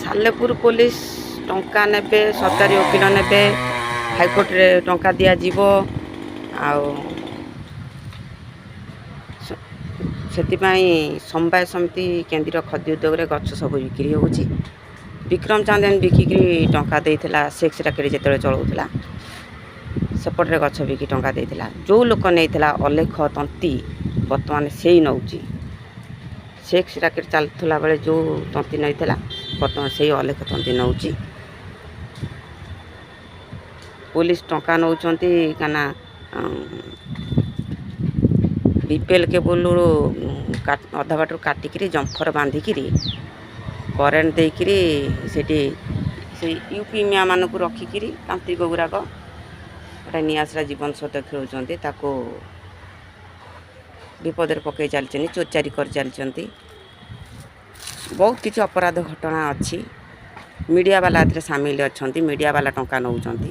Salepur police ଟଙ୍କା ନେବେ, ସରକାରୀ ଓକିଲ ନେବେ, ହାଇକୋର୍ଟରେ ଟଙ୍କା ଦିଆଯିବ। ଆଉ ସେଥିପାଇଁ ସମବାୟ ସମିତି କେନ୍ଦ୍ରୀୟ ଖଦି ଉଦ୍ୟୋଗରେ ଗଛ ସବୁ ବିକ୍ରି ହେଉଛି। ବିକ୍ରମ ଚାନ୍ଦ ବିକିକିରି ଟଙ୍କା ଦେଇଥିଲା। ସେକ୍ସ ରାକେଟ୍ ଯେତେବେଳେ ଚଳାଉଥିଲା, ସେପଟରେ ଗଛ ବିକି ଟଙ୍କା ଦେଇଥିଲା। ଯେଉଁ ଲୋକ ନେଇଥିଲା, ଅଲେଖ ତନ୍ତି, ବର୍ତ୍ତମାନ ସେଇ ନେଉଛି। ସେକ୍ସ ରାକେଟ୍ ଚାଲୁଥିଲା ବେଳେ ଯେଉଁ ତନ୍ତି ନେଇଥିଲା, ବର୍ତ୍ତମାନ ସେଇ ଅଲେଖ ତନ୍ତି ନେଉଛି। ପୋଲିସ ଟଙ୍କା ନେଉଛନ୍ତି, କାହିଁକିନା ବିପିଏଲ୍ କେବୁଲରୁ ଅଧା ବାଟରୁ କାଟିକିରି, ଜମ୍ପର ବାନ୍ଧିକିରି, କରେଣ୍ଟ ଦେଇକିରି, ସେଠି ସେଇ ୟୁପି ମିଆଁମାନଙ୍କୁ ରଖିକିରି ତାନ୍ତ୍ରିକ ଗୁଡ଼ାକ ଗୋଟେ ନିଆଶ୍ରା ଜୀବନ ସହିତ ଖେଳୁଛନ୍ତି। ତାକୁ ବିପଦରେ ପକାଇ ଚାଲିଛନ୍ତି, ଚୋରଚାରି କରି ଚାଲିଛନ୍ତି। ବହୁତ କିଛି ଅପରାଧ ଘଟଣା ଅଛି। ମିଡ଼ିଆବାଲା ଏଥିରେ ସାମିଲ ଅଛନ୍ତି, ମିଡ଼ିଆବାଲା ଟଙ୍କା ନେଉଛନ୍ତି।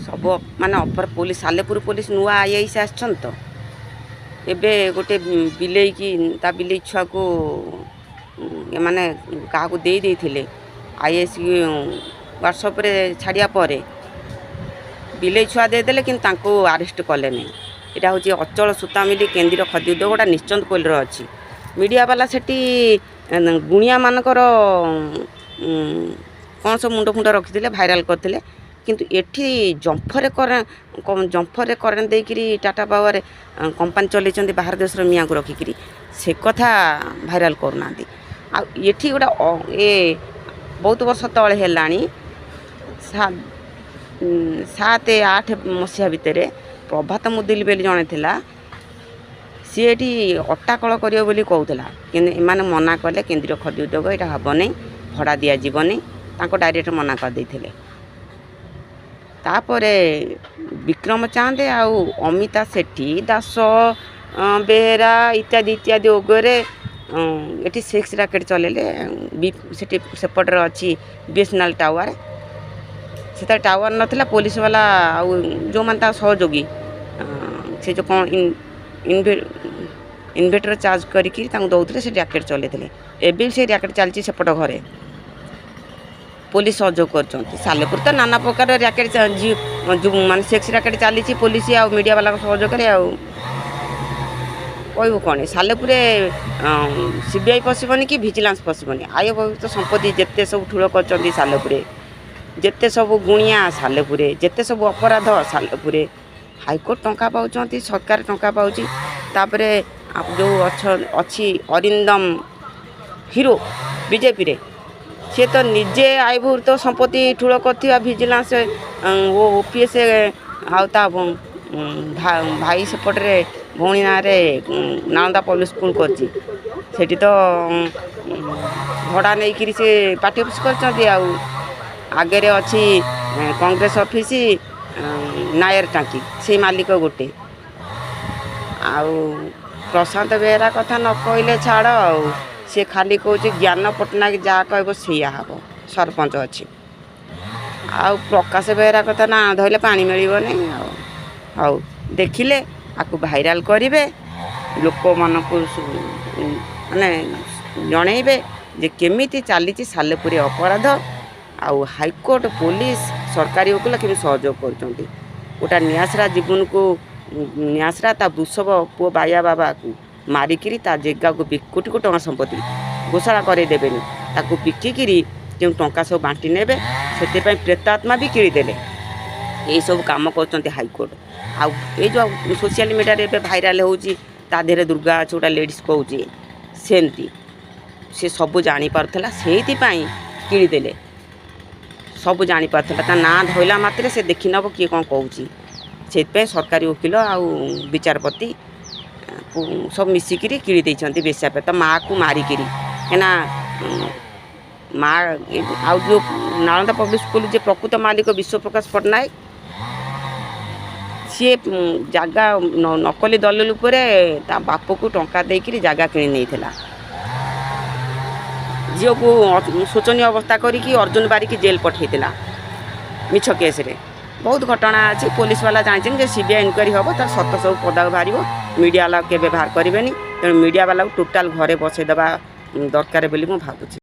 ସବୁ ମାନେ ଅପର ପୋଲିସ, ସାଲେପୁର ପୋଲିସ ନୂଆ ଆଇଆଇସି ଆସିଛନ୍ତି ତ। ଏବେ ଗୋଟେ ବିଲେଇକି, ତା ବିଲେଇ ଛୁଆକୁ ଏମାନେ କାହାକୁ ଦେଇ ଦେଇଥିଲେ। ଆଇଆଇସି ହ୍ୱାଟ୍ସଆପ୍ରେ ଛାଡ଼ିବା ପରେ ବିଲେଇ ଛୁଆ ଦେଇଦେଲେ, କିନ୍ତୁ ତାଙ୍କୁ ଆରେଷ୍ଟ କଲେନି। ଏଇଟା ହେଉଛି ଅଚଳ ସୂତା ମିଲି କେନ୍ଦ୍ରୀୟ ଖଦି ଉଦ୍ୟୋଗ ଗୋଟା ନିଶ୍ଚନ୍ତକୋଇଲିର ଅଛି। ମିଡ଼ିଆବାଲା ସେଠି ଗୁଣିଆମାନଙ୍କର କ'ଣ ସବୁ ମୁଣ୍ଡ ଫୁଣ୍ଡ ରଖିଥିଲେ, ଭାଇରାଲ୍ କରିଥିଲେ। କିନ୍ତୁ ଏଠି ଜମ୍ଫରରେ କରେଣ୍ଟ ଦେଇକିରି ଟାଟା ପାୱାର କମ୍ପାନୀ ଚଲେଇଛନ୍ତି ବାହାର ଦେଶର ମିଆଁକୁ ରଖିକିରି, ସେ କଥା ଭାଇରାଲ୍ କରୁନାହାନ୍ତି। ଆଉ ଏଠି ଗୋଟେ ଏ ବହୁତ ବର୍ଷ ତଳେ ହେଲାଣି, 7-8 ମସିହା ଭିତରେ, ପ୍ରଭାତ ମୁଦୁଲି ବୋଲି ଜଣେ ଥିଲା। ସିଏ ଏଠି ଅଟାକଳ କରିବ ବୋଲି କହୁଥିଲା, କିନ୍ତୁ ଏମାନେ ମନା କଲେ। କେନ୍ଦ୍ରୀୟ ଖଦି ଉଦ୍ୟୋଗ ଏଇଟା ହେବନି, ଭଡ଼ା ଦିଆଯିବନି, ତାଙ୍କୁ ଡାଇରେକ୍ଟ ମନା କରିଦେଇଥିଲେ। ତାପରେ ବିକ୍ରମ ଚାନ୍ଦ ଆଉ ଅମିତା ସେଠୀ, ଦାସ ବେହେରା ଇତ୍ୟାଦି ଇତ୍ୟାଦି ଓଗରେ ଏଠି ସେକ୍ସ ରାକେଟ୍ ଚଲେଇଲେ। ସେଠି ସେପଟରେ ଅଛି ବିଏସ୍ଏନ୍ଏଲ୍ ଟାୱାର। ସେତେବେଳେ ଟାୱାର ନଥିଲା। ପୋଲିସ ବାଲା ଆଉ ଯେଉଁମାନେ ତା ସହଯୋଗୀ, ସେ ଯେଉଁ କ'ଣ ଇନଭେଟର ଚାର୍ଜ କରିକି ତାଙ୍କୁ ଦେଉଥିଲେ, ସେ ର୍ୟାକେଟ୍ ଚଲେଇଥିଲେ। ଏବେ ବି ସେ ର୍ୟାକେଟ୍ ଚାଲିଛି। ସେପଟ ଘରେ ପୋଲିସ ସହଯୋଗ କରୁଛନ୍ତି। ସାଲେପୁର ତ ନାନା ପ୍ରକାର ର୍ୟାକେଟ୍, ମାନେ ସେକ୍ସ ର୍ୟାକେଟ୍ ଚାଲିଛି ପୋଲିସ ଆଉ ମିଡ଼ିଆ ବାଲାଙ୍କ ସହଯୋଗରେ। ଆଉ କହିବୁ କ'ଣ? ସାଲେପୁରରେ ସିବିଆଇ ପଶିବନି କି ଭିଜିଲାନ୍ସ ପଶିବନି। ଆୟ ବହିର୍ଭୂତ ସମ୍ପତ୍ତି ଯେତେ ସବୁ ଠୁଳ କରିଛନ୍ତି ସାଲେପୁରେ, ଯେତେ ସବୁ ଗୁଣିଆ ସାଲେପୁରେ, ଯେତେ ସବୁ ଅପରାଧ ସାଲେପୁରେ, ହାଇକୋର୍ଟ ଟଙ୍କା ପାଉଛନ୍ତି, ସରକାର ଟଙ୍କା ପାଉଛି। ତାପରେ ଯେଉଁ ଅଛି ଅରିନ୍ଦମ ହିରୋ ବିଜେପିରେ, ସିଏ ତ ନିଜେ ଆୟବହିର୍ଭୂତ ସମ୍ପତ୍ତି ଠୁଳ କରିଥିବା ଭିଜିଲାନ୍ସ ଓ ପି ଏସ୍, ଆଉ ତା ଭାଇ ସେପଟରେ ଭଉଣୀ ନାଁରେ ନାଳନ୍ଦା ପବ୍ଲିକ୍ ସ୍କୁଲ କରିଛି। ସେଠି ତ ଭଡ଼ା ନେଇକିରି ସେ ପାର୍ଟି ଅଫିସ୍ କରିଛନ୍ତି। ଆଉ ଆଗରେ ଅଛି କଂଗ୍ରେସ ଅଫିସ୍ ନାୟର ଟାଙ୍କି, ସେଇ ମାଲିକ ଗୋଟେ। ଆଉ ପ୍ରଶାନ୍ତ ବେହେରା କଥା ନ କହିଲେ ଛାଡ଼। ଆଉ ସିଏ ଖାଲି କହୁଛି, ଜ୍ଞାନ ପଟ୍ଟନାୟକ ଯାହା କହିବ ସେଇଆ ହେବ, ସରପଞ୍ଚ ଅଛି। ଆଉ ପ୍ରକାଶ ବେହେରା କଥା ନା ଧରିଲେ ପାଣି ମିଳିବନି। ଆଉ ହଉ, ଦେଖିଲେ ଆକୁ ଭାଇରାଲ୍ କରିବେ, ଲୋକମାନଙ୍କୁ ମାନେ ଜଣେଇବେ ଯେ କେମିତି ଚାଲିଛି ସାଲେପୁରୀ ଅପରାଧ, ଆଉ ହାଇକୋର୍ଟ, ପୋଲିସ, ସରକାରୀ ଓକିଲ କେମିତି ସହଯୋଗ କରୁଛନ୍ତି। ଗୋଟା ନିଆଶ୍ରା ଜୀବନକୁ, ନିଆଶ୍ରା ତା ବୃଷଭ ପୁଅ ବାୟା ବାବାକୁ ମାରିକିରି ତା ଜେଗାକୁ, କୋଟି କୋଟି ଟଙ୍କା ସମ୍ପତ୍ତି ଗୋଶାଳା କରେଇଦେବେନି, ତାକୁ ବିକିକିରି ଯେଉଁ ଟଙ୍କା ସବୁ ବାଣ୍ଟି ନେବେ, ସେଥିପାଇଁ ପ୍ରେତାତ୍ମା ବି କିଣିଦେଲେ। ଏଇସବୁ କାମ କରୁଛନ୍ତି ହାଇକୋର୍ଟ। ଆଉ ଏଇ ଯେଉଁ ସୋସିଆଲ ମିଡ଼ିଆରେ ଏବେ ଭାଇରାଲ୍ ହେଉଛି, ତା ଦେହରେ ଦୁର୍ଗା ଅଛି, ଗୋଟେ ଲେଡ଼ିସ୍ କହୁଛି, ସେମିତି ସେ ସବୁ ଜାଣିପାରୁଥିଲା, ସେଇଥିପାଇଁ କିଣିଦେଲେ। ସବୁ ଜାଣିପାରୁଥିଲା, ତା ନାଁ ଧଇଲା ମାତ୍ରେ ସେ ଦେଖିନେବ କିଏ କ'ଣ କହୁଛି। ସେଇଥିପାଇଁ ସରକାରୀ ଓକିଲ ଆଉ ବିଚାରପତି ସବୁ ମିଶିକିରି କିଣି ଦେଇଛନ୍ତି ବେଶ୍ୟା ତ ମାଆକୁ ମାରିକିରି। କାହିଁକିନା ମା ଆଉ ଯେଉଁ ନାଳନ୍ଦା ପବ୍ଲିକ୍ ସ୍କୁଲ ଯେ ପ୍ରକୃତ ମାଲିକ ବିଶ୍ୱପ୍ରକାଶ ପଟ୍ଟନାୟକ, ସିଏ ଜାଗା ନକଲି ଦଲିଲ ଉପରେ ତା ବାପକୁ ଟଙ୍କା ଦେଇକିରି ଜାଗା କିଣି ନେଇଥିଲା। ଝିଅକୁ ଶୋଚନୀୟ ଅବସ୍ଥା କରିକି ଅର୍ଜୁନ ବାରିକି ଜେଲ୍ ପଠାଇଥିଲା ମିଛ କେସ୍ରେ। ବହୁତ ଘଟଣା ଅଛି। ପୋଲିସ ବାଲା ଜାଣିଛନ୍ତି ଯେ ସିବିଆଇ ଇନକ୍ୱାରି ହେବ, ତାର ସତ ସବୁ ପଦାକୁ ବାହାରିବ। ମିଡ଼ିଆ ବାଲା କେବେ ବାହାର କରିବେନି। ତେଣୁ ମିଡ଼ିଆବାଲାକୁ ଟୋଟାଲ୍ ଘରେ ବସେଇଦେବା ଦରକାର ବୋଲି ମୁଁ ଭାବୁଛି।